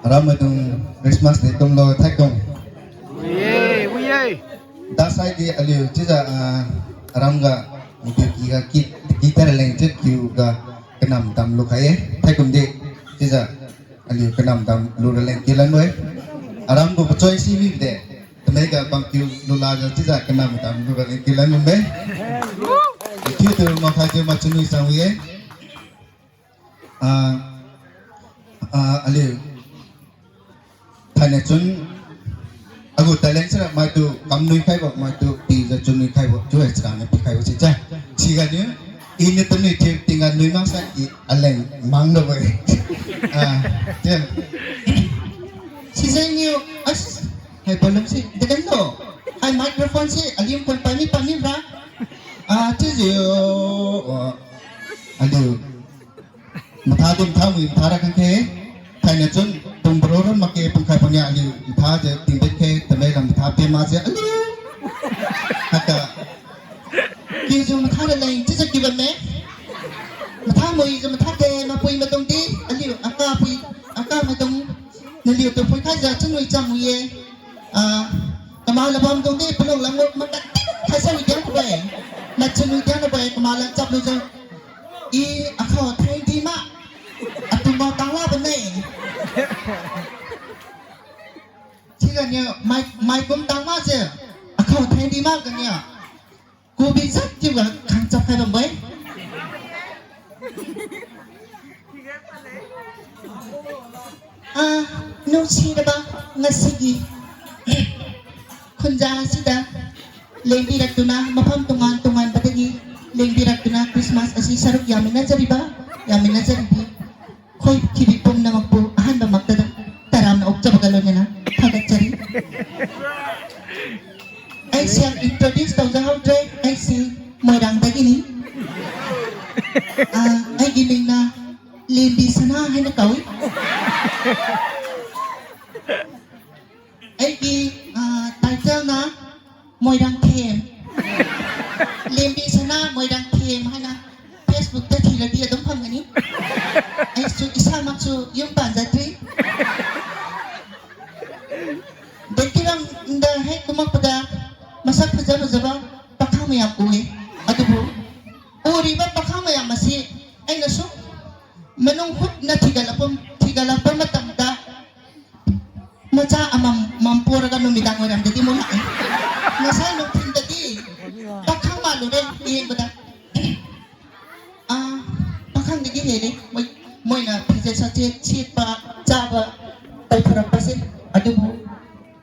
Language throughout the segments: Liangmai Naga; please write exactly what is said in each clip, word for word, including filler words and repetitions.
Aram maidung Christmas de kumlo thaikum. Wiye, wiye. Dasai di aliu chiujiu, ah, aram ga, kiu kiga ki, ki taraleng chiu kiu ga kanam dam lukhai-e. Thaikum di chiujiu aliu kanam dam luraleng kiu lanbo-e. Aram gu pachoi si mide. Tamei ga bam kiu lula ga chiujiu kanam dam luraleng kiu lanbo-e. Kiu tu makhai tu machunwi chang wi-e. Ah, ah, aliu. Thainai chun, agu talent sira maitu kamnui khaibo, maitu pijiu chunwi khaibo, chiu-e chara niu pikhaibo si cha. Siga niu, iniu tamnui thiu tingga nui maksai i aleng mang rabo-e. Ah, chiu. Sijeng niu, as, hai volume si, degan lo. Hai microphone si, aliu kun pami pami ra. Ah, chiujiu, ah, aliu. Matha di matha mui matha ra khang khe. Thainai chun pung baro ram makge pung khai pung nia aliu matha jiu tingbit khe tamei lam matha pe makjiu aliu. Haka. Kiujiu matha raleng chiujiu kiu bamme. Matha muijiu matha de mapui maidung di aliu aka pui aka maidung naliu tu pui khaijiu chunwi cham wi-e. Ah, kama la bamdung di palung lam gu makating khaisa wi diang kabai. Machun wi diang kabai kama la chap lujiu. I akhao theng di ma. Atumbo tangla bane. Chiga niu mai, mai kum tang makjiu. Akhao theng di ma ga niu. Kubi jat chiuga khang chap khai bambo-e. Ah, nungsi raba ngasigi. Khunja sida. Lengbi raktuna, mapham tungan tungan badagi. Lengbi raktuna, Christmas asi saruk yamina jariba, yamina jaribi. Khoi kibi pum na makpu, ahan ba maktada. Taram na okcha ba galo niana, thagat jari. Ai si ang introduce tau jahau tre, ai si Moirang dagini. Ah, ai gi ming na, Limbi Sana haina kawi. Aigi, ah, title na Moirang Them. Limbi Sana Moirang Them haina Facebook ta thiladi adum pham gani. Aisu isa maksu yum pan jatri. Dekiram da hai kumak pada masak phaja phaja ba pakhang mayam ui. Adubu. Uriba pakhang mayam masi. Aina su. Manung hut na thigalapam, thigalapam matamda. Macha amam, mampur ga numidang oiram dadi muna. Ngasai nung thin dadi. Pakhang malu de, yen bada. Ah, pakhang dagi hele. Moi, moina phije sa che, che pa, cha ba, tai pharap pa se. Adubu.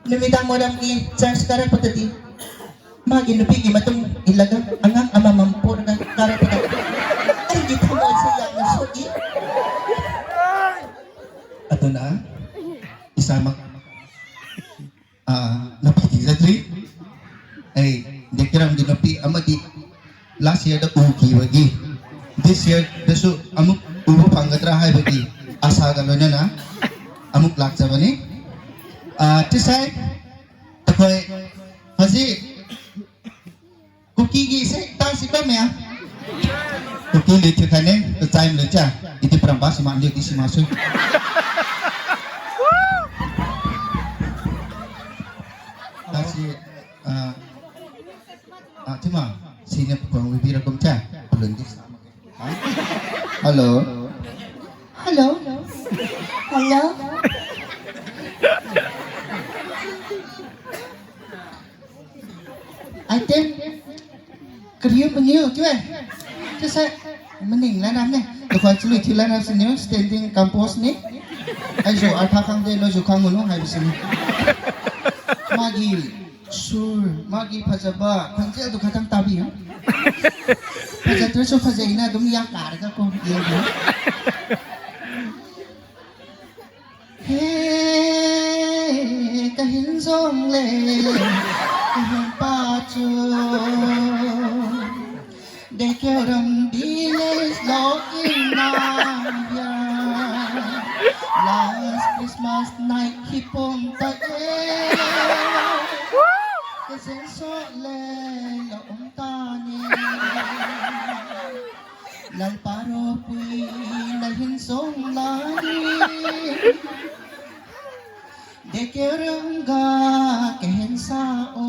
Numidang oiram gi church karap pa tadi. Magi nupi gi matung ilaga angang amamam porga kara pada. Aigi thamoi se yamna sodi. Aduna, isa mak, ah, napi di jatri. Ai, dekiram di napi amadi last year da u ki wagi. This year dasu amuk u phang gadra hai wagi. Asa ga loinana amuk lak jabani. Ah, tisai, takhoi, haji, Kuki gi se, ta si pa mea. Kuki le thiu khaine, tu chai mle cha. Iti pram ba si ma, liu di si ma sui. Ta si, ah, ah, tima, sine pukong wibi rakum cha, pulun di sa. Hello. Hello. Hello. Item kariu mangiu kiu-e. Chiusai maning lanam ne. Tukhoi chului thiu lanam siniu standing compose ni. Aisu artha khangde noisu khang unu haibo sini. Magi sur, magi phajaba, khonjel tu khatang tabi ha. Phaja tu su phaja ina dum yang kar ga ko, yang ko. He, kahin jong le, kahin pa chu. Dekeuram village lo in na ya. Last Christmas night hi pom ta e. Kajen so le lo um ta ni. Lalpa ropui na hin song lai. Dekiu rangga kahensa o.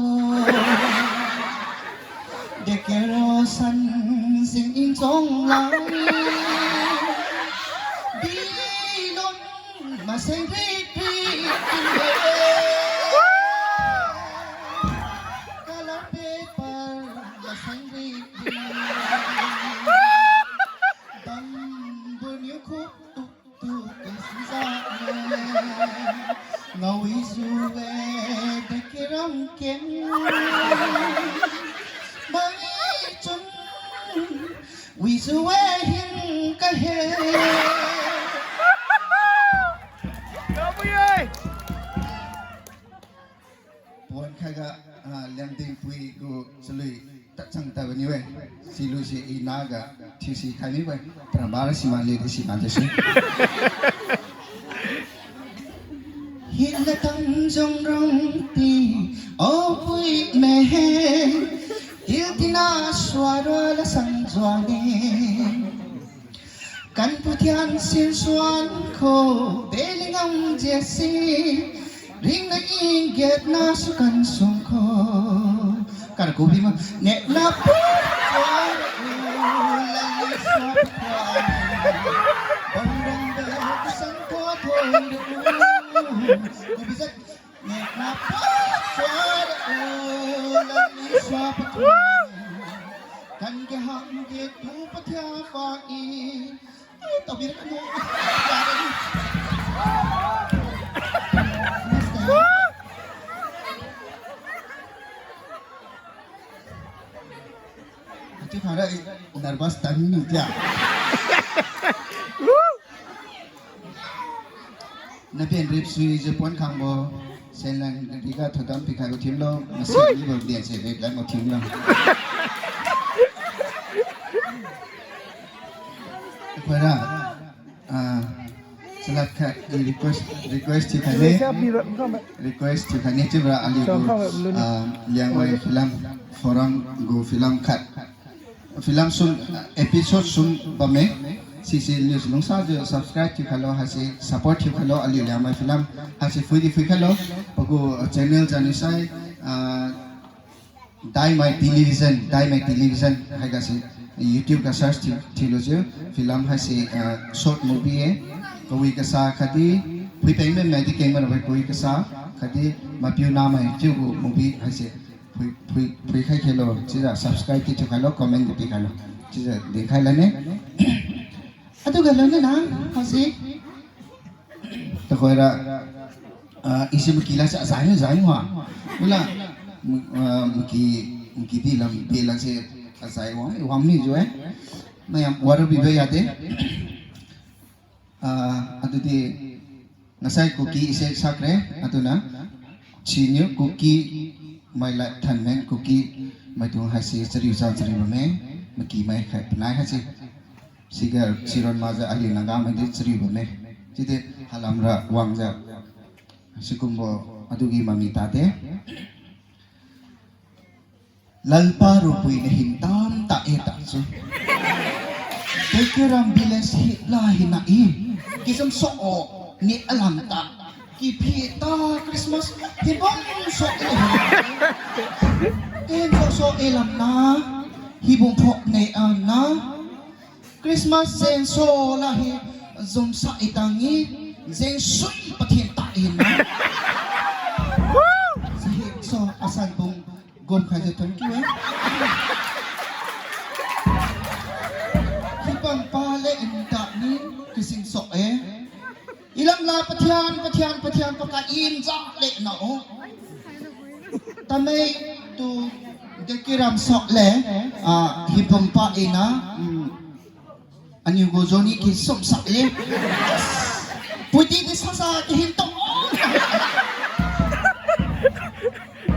Dekiu rao san sing in chong lai. Bilong maseng ri ri kin de. Color paper maseng ri ri. Dam bu niu khup tuk tu kasza ne. Ngawi zu e dekiu ram ken. Mai chun wi zu e hin kahe. Pawan khatga, ah, Liangdingpui gu chalui tachang taba niu-e. Silu si i naga thiusi khai mibo-e. Paramba ra simak le di simak de si. Hina tam jong rong ti, o pui me he, til tina suara la sang jua ne. Kan puthian sin suan kho, beli ngam jesi, ringna i get na su kan sung kho. Kan ku bi ma, ne na pu, suan u, lali suan kho, bang rang be, san kho thon u, ku bi zat, Ni na pa sua de o, la ni sua pa tu. Kan ge hang ge tu pa thia pa i. Ai, tao bi ra ka nu. Ati khara i nervous tan ni tia. Napian rip sui je pon khangbo, senlan riga thodam pikhaibo thimlo, masi nibo dian se rip lanbo thimlo. Khoira, ah, chalad khat i request, request thiu khaine, request thiu khaine chiubora aliu gu, ah, Liangmai Film Forum gu film khat. Film sum, episode sum bamme. Sise news lungsa jiu subscribe thiu khailo, haise support thiu khailo, aliu Liangmai Film. Haise phuidi phui khailo, pagu channel jani sai, ah, Daimai Television, Daimai Television, haiga se YouTube ga search thiu, thiulujiu, film haise, ah, short movie e, kawi kasa khatdi, phuipeng me maidi keng mana bai kawi kasa, khatdi mapiu namai chiugu movie haise, phui, phui, phuikhai khailo, chiujiu subscribe ti thiu khailo, comment di pi khailo, chiujiu dinkhai lane. Aduga lana na, haise. Tuhoira, ah, isi maki lase azai ni zai wa. Wala, m-, ah, maki, maki di lam, di lam se azai wang, wang mi jiu-e. Mayam wara bibo yade. Ah, adudi ngasai Kuki ise sakre, aduna siniu Kuki mailad thanmen Kuki maidung haise chariu sa chariu bamme, maki mai khai panai haise. Siga siron makjiu aliu Naga maidi chariu bamme. Chiudi halamra wangjiu sikumbo adugi mami tade. Lalpa rupuina hin tam ta e ta su. Dekiu ram village hila hina i. Kisam so o ni alam ta. Kiphi ta Christmas hibam so e hina. Ken so so e lam na. Hibam phok ne ana. Christmas jengso lahi jumsa itang i, jengsui pathen ta ina. Sahi so asan bung gom khai je thank you e. Hipang pa le inta ni kising sok e. Ilam la pathian, pathian, pathian, paka inja le na o. Tamei tu dekiu ram sok le, ah, hipang pa ina, mm, Aniu gu journey kisum sak le. Puidi di sasa kihin tong.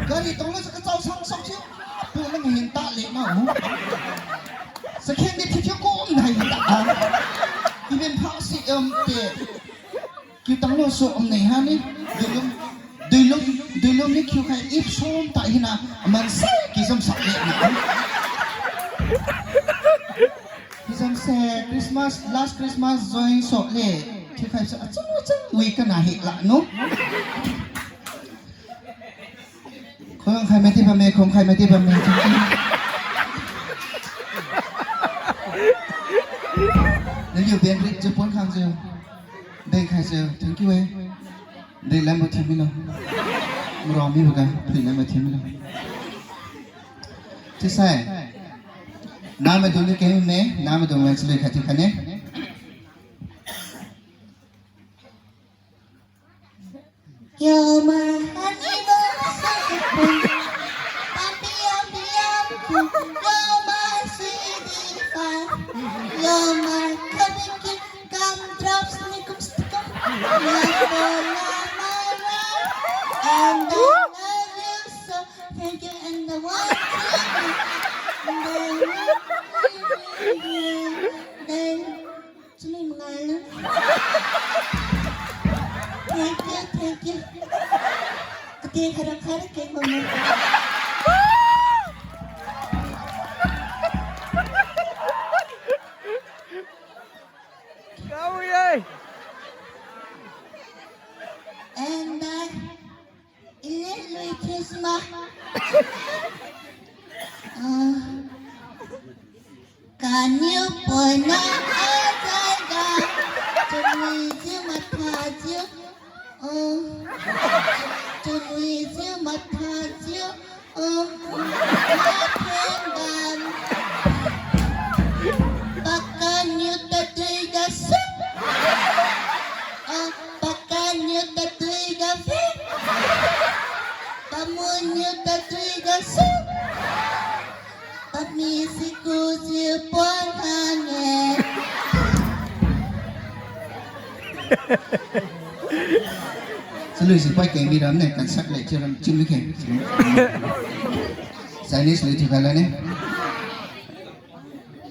Gari tong le sa kachao sang sak si. Pu le mahin ta le na. Sakhen di thiu thiu kum nai ta. Iben pha si em te. Kiu tanglo so om nei ha ni, duilum, duilum, duilum ni kiu khai ip som ta hina, aman sai ki jam sak le na. Ki jam se Christmas, last Christmas join so le, kiu khai sa achang achang wi kana hi la no. Khongkhai mati bamme, khongkhai mati bamme. Naliu ben ri chiu pon khang chiu. Ben khai chiu, thank you eh. Ri lam bo thiu milo. Mura mibo ga, ri lam bo thiu milo. Chiusai. Namaidung ni keng me, namaidung wan chalui khat thiu khaine. You're my honey bun, sugar bun, papi yum yum bun. You're my sweetie pie. You're my cupcake, gumdrops, nikum stikum. You're full of my life, and I love you so. Thank you, and the one thing, and then, then, Chami mangai la. Thank you, thank you. Kate khaira khaira keng bam. Kau ye. And, uh, Ili lui Christmas. Ah. Kaniu poina ajaiga. Chunwi jiu matha jiu. Ah. Chunwi jiu matha jiu. Ah. Mathen dan. Pakaniu tadui gasu. Ah. Pakaniu tadui gafe. Pamuniu tadui gasu. Pami siku jiu pon hangge. Chalui si pai keng mi ram ne, kansak le chiu ram chiu mi keng. Chinese lui thiu kha la ne.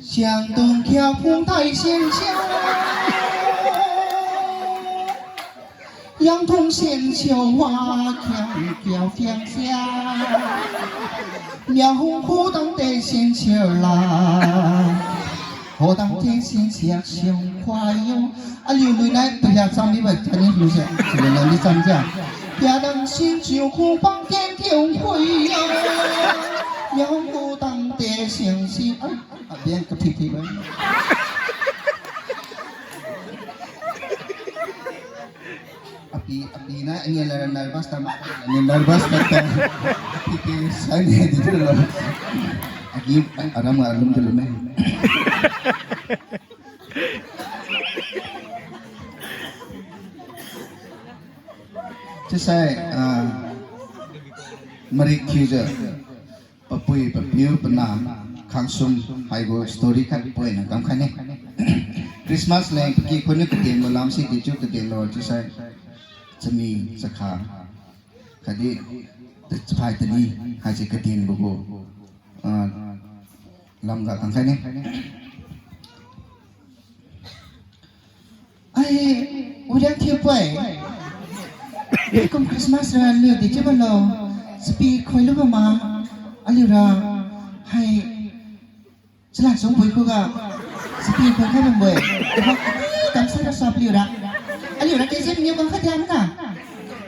Siangtung kiao phung tai sian sian. Yangthung sian siu wa kiang kiao kiang sia. Niahung khu tangte sian siu la. Ho tangte sian sia siu khua yo. Aliu lui nai tu ya cham ni ba tani lu se. Sulu nai ni cham ja. Kiadang sin chiu khu pang ken kiu khui yo. Niahung khu tangte sian si. Ai. Abiang kaphiphi loi. Api, api na, ani la nervous tam, ani nervous tam tam. Api ke sai ni di tu lo. Agi, aram alum tu lo me. Chiusai, ah, marik thiujiu. Papui, papiu, pana, khangsum, haibo story khat poina kamkhai ne. Christmas leng pakikhun niu kaden bo lam si di chiu kaden lo chiusai. Chami, chakha. Khatdi, chaphai tani, haise kaden bo gu. Ah, lamga kamkhai ne. Ai, uriang thiu poi. Kum Christmas ra niu di chiu bamlo. Chapi khoilu bam ma. Aliura. Hai. Chalan sungpui khuga. Chapi khoi khai bambo-e. Kaba kamsai ra sap liura. Aliura K G mangiu kam khat diang na.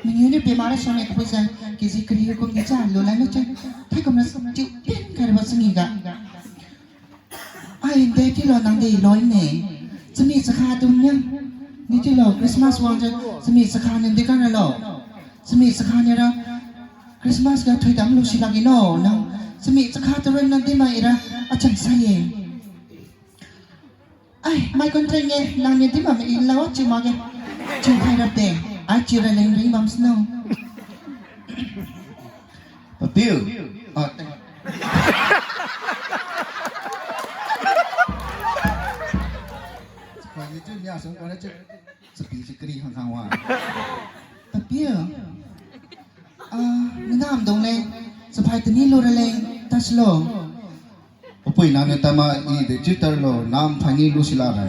Mangiu niu pema ra sone kapui sa. K G kariu kum di cha lulai lu cha. Thaikum ra sap chiu pin khai rabo changi ga. Ai, nde tilo nang de loi ne. Chami chakha tum niu. Ni tilo Christmas wangjiu. Chami chakha niu de kan ralo. Chami chakha niu ra. Christmas ga thoidam lusi lakge no. Nang chami chakha tu ran nang di mai ra. Achang sai ye. Ai, mai kon tren nge. Nang niu di mai i lao chiu makge. Chiu khai rap de. Ai, chiu ra leng ring bam sino. Papiu. Ah, teng. Chapai ni chiu nia sung kona chiu. Chapi si kari khang khang wa. Papiu. Ah, nanam dong leng. Chapai tani lu ra leng. Taslo. Papui nang ni tama i de chiu tarlo. Nam phani lu sila ra.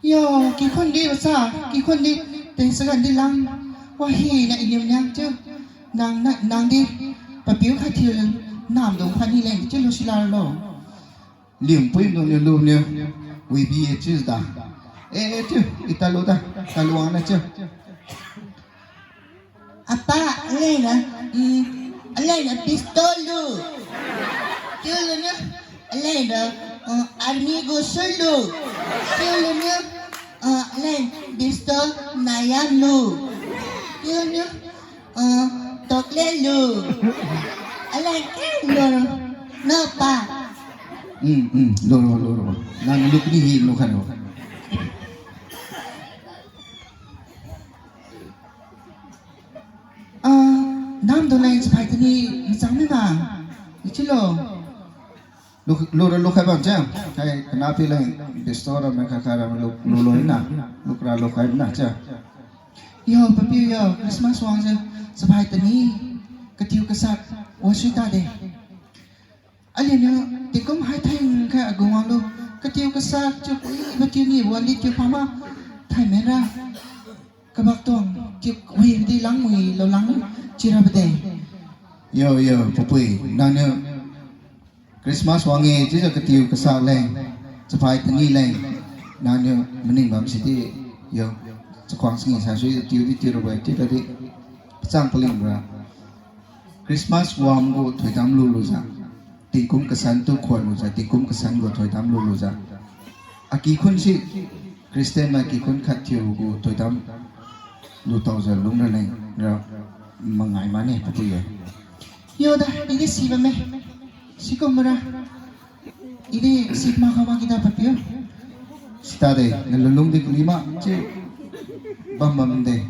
Yo, kikhun di basa, kikhun di, teng sagan di lang. Wahina iliu niang chiu. Nang, nang, nang di, papiu khat thiu, nam dong khat ni leng chiu lu sila lo. Liu pui dong niu lu niu, wibi e chiu da. Eh, eh, chiu, ita lu da, ta luang na chiu. Apa, leng na, mm, Aleng na pistol lu. Chiu luniu, aleng na, uh, army gu suit lu. Chiu luniu, uh, aleng pistol nayam lu. Chiu luniu, uh, tokle lu. Aleng keng lu. No pa. Hmm, hmm, lu, lu, lu, lu. Nang lu kini hi lu khan lu. Ah, nam tu nai chapai tani machang mi ma. Ichi lo. Lu, lu ra lu khai bam cha. Hai, kana pi leng, pistol ra mai kha kha ra lu, lu lo na. Lu kra lu khai na cha. Yo, papiu yo, Christmas wang cha, chapai tani, katiu kasak, wa sui ta de. Aliu niu, tingkum hai theng kha agu wang lu, katiu kasak, chiu kui, patiu ni, wa li tiu pha ma, thai men ra. Kabak tuang, chiu kui, di lang mui, lo lang, chi ra ba de. Yo, yo, papui, nang niu, Christmas wang-e, chiujiu katiu kasak leng, chapai tani leng, nangniu maning bam sidi, yo, chakhuang singi sa sui tiu di tiu rabo-e, chiu tadi, pachang paling ra. Christmas wang gu thoidam lulujiu, tingkum kasan tu khuan lujiu, tingkum kasan gu thoidam lulujiu. Akikhun si, Christian mai kikhun khat thiu gu thoidam lu taojiu lung ra leng ra mangai mane patu ye. Yo da, idi si bamme. Sikum mara. Idi si ma kha ma kida papiu. Sita de, nalulung di kuli ma, chi bam bam de.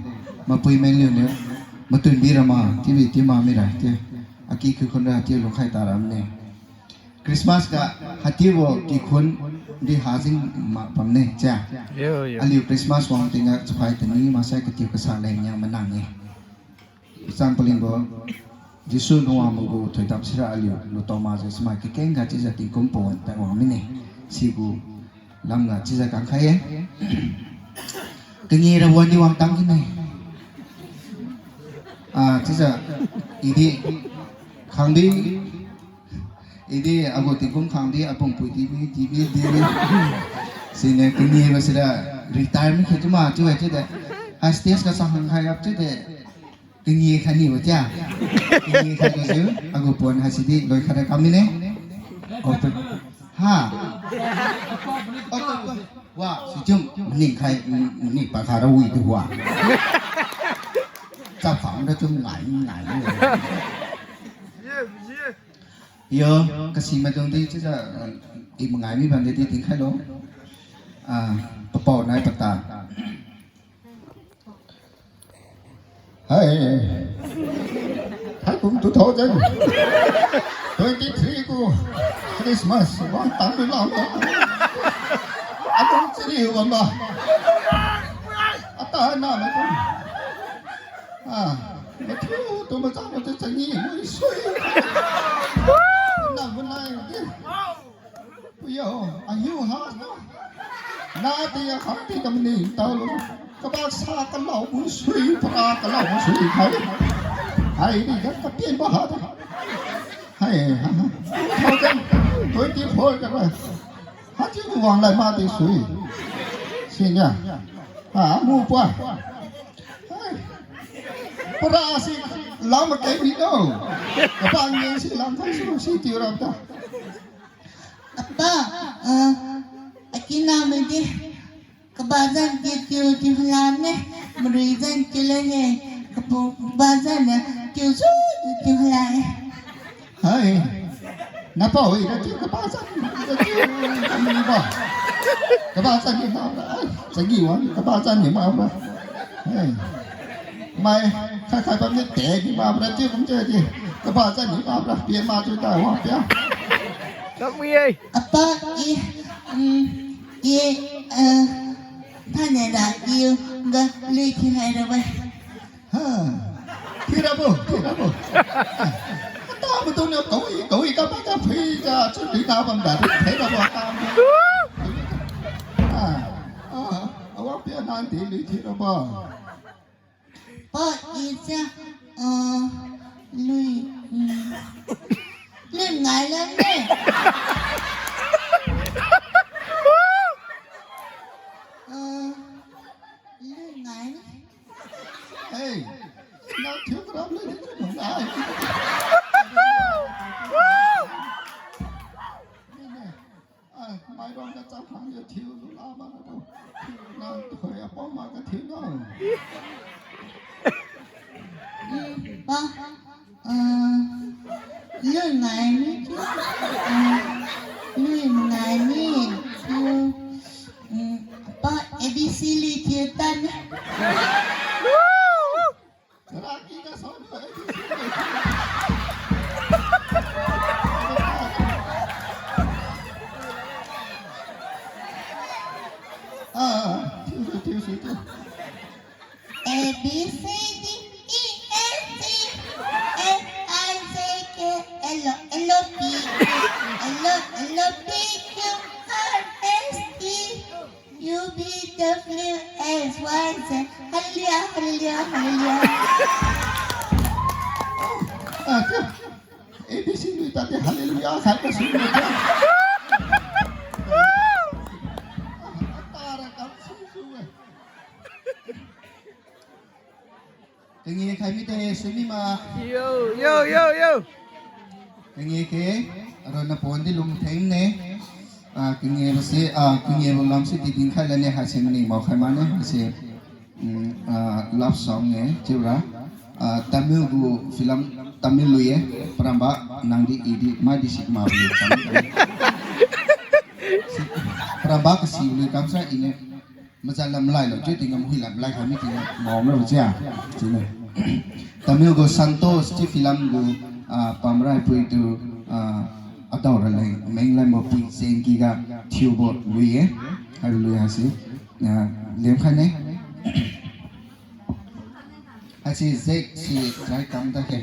Mapui menliu niu, matun bi ra ma, tibi ti ma mira, ti. Akikhun ra, ti lungkhai ta ra ne. Christmas ga hatibo kikhun di hazing ma bamne cha. Yo, yo. Aliu Christmas wang tingga chaphai tani maksai katiu kasa leng yang manang-e. Chang palingbo Jesu lungwang magu thoidam sira aliu lutao majiu chamai kakeng ga chiujiu tingkum pawan ta wang mine. Sigu lamga chiujiu kangkhai-e. Kangi ra wan di wang tang kine. Ah, chiujiu idi khangdi Idi agu tingkum khangdi apungpui tibi, tibi, tibi. Siniu kanibo sira retirement khe chiuma chiu-e chiude. Hai stage ga sang hang khai ap chiude. Kani khanibo tia. Kani khanibo jiu agu pon haisidi loi khara kam mine. Open. Ha. Open. Wa, sichiu maning khai, maning pa khara wi tu wa. Chap kham ra chiu ngai, ngai. Yo, kasi maidung di chiujiu, i mangai mi bamdi di dinkhailo. Ah, papao nai pata. Hai. Hai kum two thousand twenty-three gu Christmas wang tang mi lam. Adung chiri bam ba. Ata na mai kum. Ah, mathiu tu machang machang changi mui sui. Nang bunai di. Puyo, ahiu ha. Na ti ya khang ti kamni tao lu. Kaba sa kalau mui sui, para kalau mui sui khai. Hai ni ga kapien ba ha de. Hai, ha, ha. Two thousand twenty-four kaba. Hachiu wang lai ma ti sui. Sinia. Ha, mu pua. Hai. Para si lam keng ni do. Kaba ngeng si lam khai su si tiu ram ta. Apa, ah, akina medi. Kaba zan tiu tiu tiu hala ne. Marui zan tiu le he. Kaba zan tiu su tiu hala he. Hai. Napao wi, natiu kaba zan, natiu kami ba. Kaba zan ni ma ba. Ai, sagi wan, kaba zan ni ma ba. Hai. Mai, khai khai bam ni te ni ma ba, natiu kum te di. Kaba zan ni ma ba, pia ma tu ta wa pia. Kami ai. Apa i, mm, i, eh, thane da i ga lui thi hai ra wai. Ha. Thirabo, thirabo. Ata maidung niu kawi, kawi kaba ka phui ka chu di na bam da, thirabo ata. Ah, ah, awa pia nan di li thirabo. Pa, i cha, ah, lui, mm, lui ngai la ne. Ah, lui ngai. Hey, nang thiu kram le ni ngai. Khoi apao ma kathiu no. Mm, pa, uh, lui ngai mi thiu, uh, lui ngai mi thiu, mm, pa A B C lui thiu tan. Raki ka song A B C lui. Ah, thiu, thiu, thiu, thiu. A B C D E F G H I J K L M N O P Q R S T U V W X Y Z. Hallelujah, hallelujah, hallelujah. Ah, tu. A B C lui tadi hallelujah khai ka sui na. Tara kam sui sui. Kangee khai mide sui mi ma. Yo, yo, yo, yo. Kangee ke, aronna pon di lung theng ne. Ah, kangee bo si, ah, kangee bo lam si di ding khai la ne, haise mani mao khai ma ne, haise, mm, ah, love song ne, chiura. Ah, Tamil gu film, Tamil lui ye, paramba, nang di i di, mai di si ma lui kam. Si, paramba kasi lui kam sa i ne. Maza lam lai lo, chiu tingam hui lam lai kha mi tingam mao mra jia. Chiu ne. Tamil gu Santosh chiu film gu, ah, pamrai pui tu, ah, adao ra leng, meng lam bo pui jeng ki ga thiubo lui ye. Hai lui ha si. Ah, liam khai ne. Haisi je si try kam ta khe.